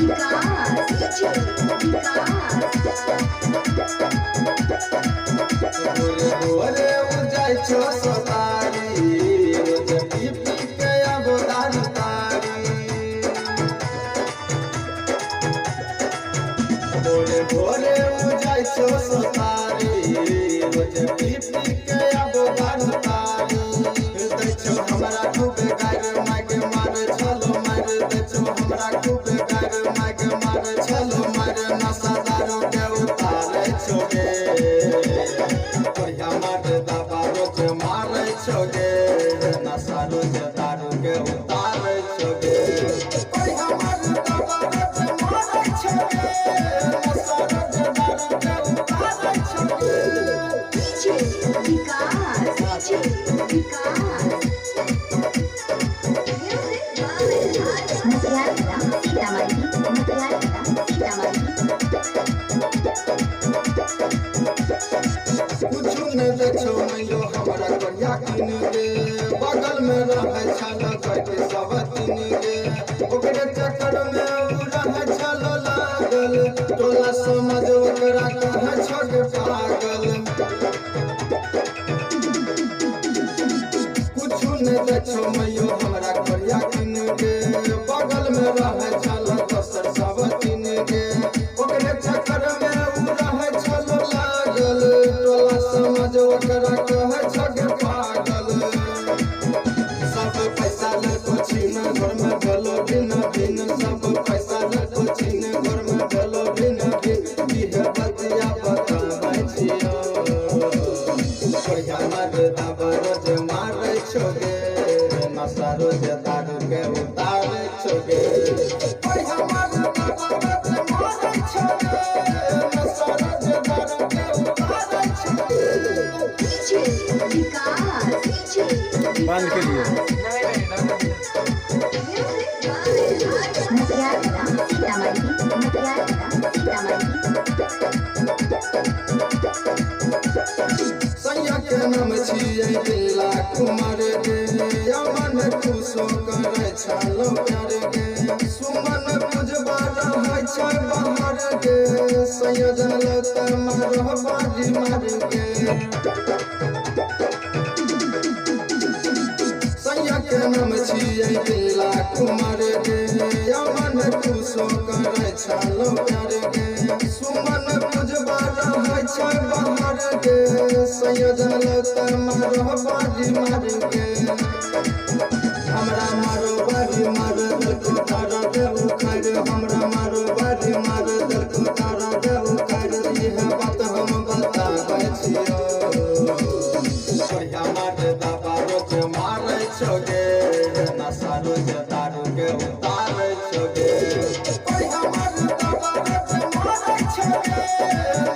विकास, DJ विकास। भोरे भोरे उड़ छो सोतारी, रोज पी पी के आबो दारू तारी। भोरे भोरे उड़ छो सोतारी, रोज पी पी के आबो दारू तारी। दै छो हमरा खूबे गारि, माइके मारे छलो मारे। दै छो हमरा खूबे गारि, माइके मारे छलो मारे। नशा दारू के उतारे छो गे, कोढ़िया मारे दबा रोज मारे छो गे। नशा रोज दारू के उतारे छो गे, कोढ़िया मारे दबा रोज मारे छो गे। नशा रोज दारू के उतारे छो गे। DJ Vikas, DJ Vikas. Music by Matiyara, Sitamarhi, Matiyara, Sitamarhi. कुछु ने देखो मैयो हमरा कोढ़िया किन गे, बगल में रहै छल कटे सब तीन गे। ओकरे चक्कर में उ रहै छल लागल, टोला समाज ओकरा कहै छो गे पागल। कुछु ने देखो मैयो हमरा कोढ़िया किन गे, बगल में रहै छल दोसर सब तीन गे। ओकरे चक्कर में उ रहै छल लागल, टोला समाज ओकरा कहै छो गे पागल। सब पैसा लेलको छीन, घर में भेलो भिन भिन। सब पैसा लेलको छीन, घर में भेलो भिन भिन। इहे बतिया बताबै छियौ, कोढ़िया मारे दबा रोज मारे छो गे। नशा रोज दारू के उतारे छो गे, कोढ़िया मारे दबा रोज मारे छो गे। नशा रोज दारू के उतारे छो गे। डीजे विकास, डीजे बंद के लिए। Music by Matiyara, Sitamarhi, Matiyara, Sitamarhi. सैया के नाम छियै बिल्ला कुमार गे, अमन खुशो करै छलो प्यार गे। सुमन पूजबा रहै छै बाहर गे, सैया जनल त मारह बाजी मार गे। सैया के नाम छियै बिल्ला कुमार गे, अमन खुशो करै छलो प्यार गे। सुमन पूजबा रहै छै बाहर गे, सैया जनल त मारह बाजी मार गे। हमरा मारो बारी मार देलको तारा दे उखाड़, हमरा मारो बारी मार देलको तारा दे उखाड़। इहे बात हम बताबै छियौ, कोढ़िया मारे दबा रोज मारे छो गे। नशा रोज दारू के उतारे छो गे, कोढ़िया मारे दबा रोज मारे छो गे।